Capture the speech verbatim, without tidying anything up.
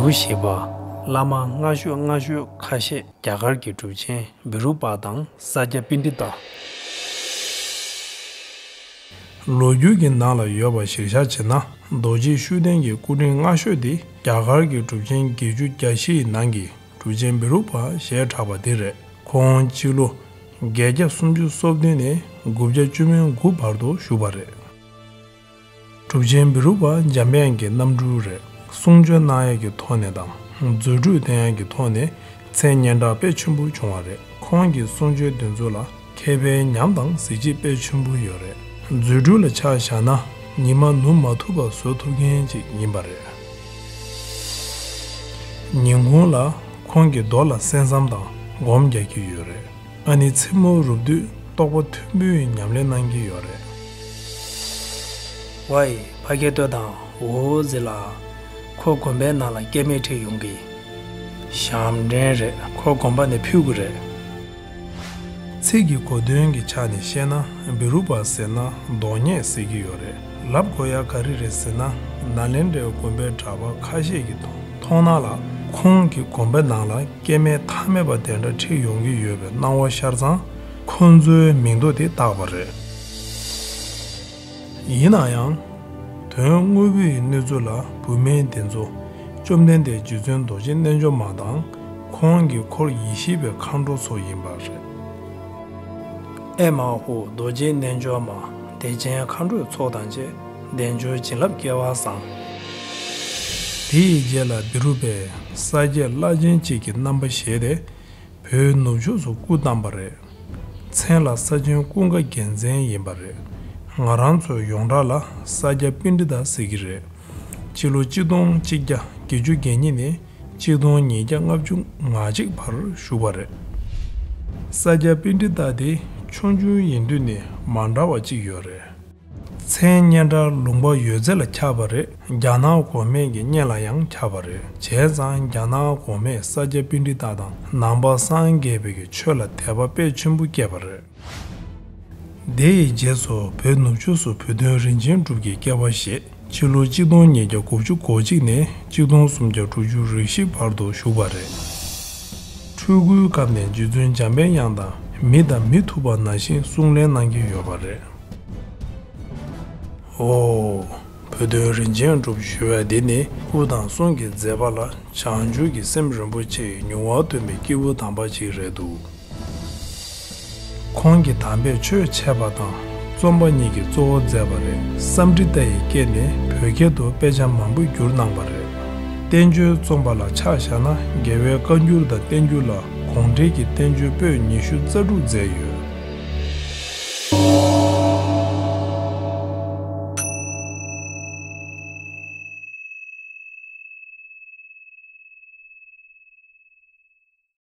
དགུ་ཞེས་པ། བླ་མ་སྔ་ཤོས་སྔ་ཤོས་ཁ་ཤས། རྒྱ་གར་གྱི་གྲུབ་ཆེན་བི་རུ་པ་དང་ས་སྐྱ་པཎྜི་ཏ། ལོ་རྒྱུས་ཀྱི་ནང་ལ་ཡོད་པ་གཞིར་བཞག་བྱས་ན། རྡོ་རྗེ་ཤུགས་ལྡན་གྱི་སྐུ་ཕྲེང་སྔ་ཤོས་དེ་རྒྱ་གར་གྱི་གྲུབ་ཆེན་བརྒྱད་ཅུ་གྱ་བཞི་ཡི་ནང་གི་གྲུབ་ཆེན་བི་རུ་པ་ཞེས་གྲགས་པ་དེ་རེད། ཁོང་སྤྱི་ལོ་བརྒྱད་བརྒྱ་སུམ་ཅུ་སོ་བདུན་ནས་དགུ་བརྒྱ་བཅུ་མེད་དགུ་བར་དུ་བཞུགས་པ་རེད། གྲུབ་ཆེན་བི་རུ་པ་འཇམ་དབྱངས་ཀྱི་རྣམ་སྤྲུལ་རེད། གསུང་ཆོས་གནང་ཡག་གི་ཐོག་ནས་དང་། རྫུ་འཕྲུལ་སྟོན་ཡག་གི་ཐོག་ནས་མཚན་སྙན་གྲགས་དཔེ་ཆེན་པོ་བྱུང་བ་རེད། ཁོང་གི་གསུང་ཆོས་འདི་ཚོ་ལ་མཁས་པའི་ཉམས་དང་གཟི་བརྗིད་དཔེ་ཆེན་པོ་ཡོད་རེད། རྫུ་འཕྲུལ་ལ་ཆ་བཞག་ན། ཉི་མ་ནུབ་མ་ཐུབ་པ་བཟོ་ཐུབ་མཁན་ཅིག་ཡིན་པ་རེད། ཉིན་གུང་ལ་ཁོང་གི་རྡོ་ལ་གསན་བསམ་དང་སྒོམ་རྒྱག་གི་ཡོད་རེད། ཨ་ནི་མཚན་མོ་རུབ་དུས་རྟོགས་པ་མཐོན་པོའི་ཉམས་ལེན་གནང་གི་ཡོད་རེད། ཝའི། ཕ་གིར་ལྟོས་དང་། འོ་ཟེར་ལ། ཁོ་དགོན་པའི་ནང་ལ་སྐྱེ་དམན་ཁྲིད་ཡོང་གི། ཞབས་འདྲེན་རེད། ཁོ་དགོན་པ་ནས་ཕུད་དགོས་རེད། ཚིག་གི་གོ་དོན་གྱི་ཆ་ནས་བཤད་ན། བི་རུ་པ་ཟེར་ན་རྡོག་སྙེག་ཟེར་གྱི་ཡོད་རེད། ལབ་དགོས་ཡ་ག་རེ་རེད་ཟེར་ན། ནཱ་ལེནྡྲའི་དགོན་པའི་གྲྭ་པ་ཁ་ཤས་ཀྱི་མཐོང་སྣང་ལ། ཁོང་གི་དགོན་པའི་ནང་ལ་སྐྱེ་དམན་ཐ་མལ་པ་དེ་འདྲ་ཁྲིད་ཡོང་གི་ཡོད་པའི་སྣང་བ་ཤར་ཙང་། ཁོང་ཚོའི་མིང་ཐོ་དེ་བཏགས་པ་རེད། ཡིན་ན་ཡང་། དོན་དངོས་པོའི་གནས་ཚུལ་ལ་བུད་མེད་དེ་ཚོ་བཅོམ་ལྡན་འདས་རྗེ་བཙུན་རྡོ་རྗེ་རྣལ་འབྱོར་མ་དང་། ཁོང་གི་འཁོར་ཡེ་ཤེས་པའི་མཁའ་འགྲོ་ཚོ་ཡིན་པ་རེད། ཨེ་མ་ཧོ། རྡོ་རྗེ་རྣལ་འབྱོར་མ། བདེ་ཆེན་མཁའ་འགྲོའི་ཚོགས་དང་བཅས། བདེ་འབྱོར་བྱིན་རླབས་སྐལ་བ་བཟང་། དེ་ཡི་རྗེས་ལ་བི་རུ་པས་ས་སྐྱའི་བླ་ཆེན་གཅིག་གི་རྣམ་པ་བཞེས་ཏེ། བོད་ནུབ་ཕྱོགས་སུ་སྐུ་བལྟམས་པ་རེད། མཚན་ལ་ས་ཆེན་ཀུན་དགའ་རྒྱལ་མཚན་ཡིན་པ་རེད། ང་རང་ཚོའི་ཡོངས་གྲགས་ལ་ས་སྐྱ་པཎྜི་ཏ་ཟེར་གྱི་རེད། སྤྱི་ལོ་གཅིག་སྟོང་གཅིག་བརྒྱ་བརྒྱད་ཅུ་གྱ་གཉིས་ནས་གཅིག་སྟོང་ཉིས་བརྒྱ་ལྔ་བཅུ་ང་གཅིག་བར་བཞུགས་པ་རེད། ས་སྐྱ་པཎྜི་ཏ་དེ་ཆུང་ཆུང་ཡིན་དུས་ནས་མ་འདྲ་བ་གཅིག་ཡོད་རེད། མཚན་སྙན་གྲགས་ལུང་པ་ཡོད་ཚད་ལ་ཁྱབ་པ་རེད། རྒྱ་ནག་གོང་མའི་གི་སྙན་ལ་ཡང་ཁྱབ་པ་རེད། བྱས་ཙང་རྒྱ་ནག་གོང་མས་ས་སྐྱ་པཎྜི་ཏ་དང་ནང་པ་སངས་རྒྱས་པའི་གི་ཆོས་ལ་དད་པ་དཔེ་ཆེན་པོ་སྐྱེས་པ་རེད། དེ་ཡི་རྗེས་སུ་བོད་ནུབ་ཕྱོགས་སུ་བུ་སྟོན་རིན་ཆེན་གྲུབ་ཀྱི་སྐྱེ་བ་བཞེས། ཕྱི་ལོ་གཅིག་སྟོང་ཉིས་བརྒྱ་དགུ་བཅུ་གོ་གཅིག་ནས་གཅིག་སྟོང་སུམ་བརྒྱ་དྲུག་ཅུ་རེ་བཞི་བར་དུ་བཞུགས་པ་རེད། སྤྲུལ་སྐུའི་སྐབས་ནས་རྗེ་བཙུན་འཇམ་དཔལ་དབྱངས་དང་མི་དང་མི་ཐུག་པ་ནང་བཞིན་གསུང་གླེང་གནང་གི་ཡོད་པ་རེད། ཨོ། བུ་སྟོན་རིན་ཆེན་གྲུབ་ཞུ་བ་འདི་ནི་སྐུ་དང་གསུང་གི་མཛད་པ་ལ་བྱང་ཆུབ་ཀྱི་སེམས་རིན་པོ་ཆེའི་མྱུར་བ་སྟོན་པའི་སྐྱེས་བུ་དམ་པ་ཅིག་རེད་འདུག། ཁོང་གིས་དམ་པའི་ཆོས་འཆད་པ་དང་རྩོམ་པ་གཉིས་ཀྱི་གཙོ་བོ་མཛད་པ་རེད། སཾ་སྐྲྀ་ཏ་ཡི་སྐད་ནས་བོད་སྐད་དུ་དཔེ་ཆ་མང་པོ་བསྒྱུར་གནང་བ་རེད། བསྟན་བཅོས་རྩོམ་པ་ལ་ཆ་བཞག་ན། རྒྱལ་བའི་བཀའ་འགྱུར་དང་བསྟན་འགྱུར་ལ་དགོངས་འགྲེལ་གྱི་བསྟན་བཅོས་པོད་ཉི་ཤུ་རྩ་དྲུག་མཛད་ཡོད།